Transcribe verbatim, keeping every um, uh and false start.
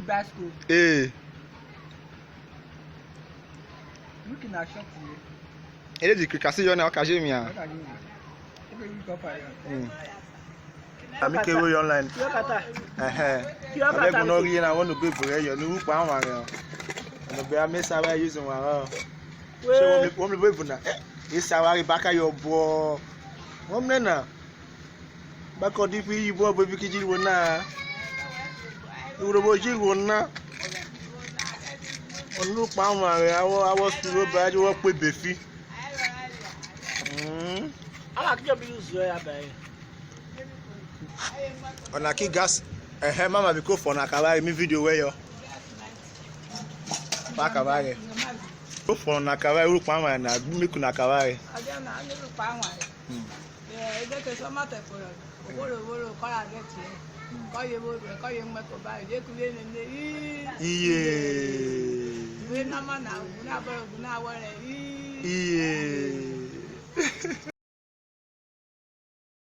Pasco. Ee. Look in our shop here. Ele di kika si yọ na, ọ ka je mia. What are you? Ebe wi kọ pa yọ. Mm. Ami ke wo online. Kio kata. Ehe. Kio kata. Ebe no ri na, wo no be bo yo ni ru pa wa re. No be a me sa wa use wa ro. So wo me, wo me be bo na. E sa wa ri baka yo bo. Wo me na. Bako di fi iyibo ọbo ebi ki ji ruo na. Urhobo ji ruo na. Onu kpa wanre awọ, awọ suro ba ji wọ kpe befi. Mm. Ala ki jo bi use ya ba. Ona ki gas. Ehe, mama bi ko fo na ka ba mi video we yo. Pa ka ba re. Ko fo na ka ba ru kpa wanre na, gbu mi ku na ka ba re. Ọjọ́ náà ní ìlú pa àwọn rẹ̀. Mm. Ẹ, ẹgbẹ́ kẹsàn-án má tẹ̀ pọ̀ rẹ̀. Òwúrò òwúrò kọ́ ra gẹ̀ tiẹ̀. Kọ́ yẹ wo rẹ̀, kọ́ yẹ mọ́ ẹ̀kọ́ báyìí. Yẹ kú yẹ nene. Iye. Ìwé náà má nà ògùn náà bọ̀rọ̀ ògùn náà wọ̀ rẹ̀. Iye.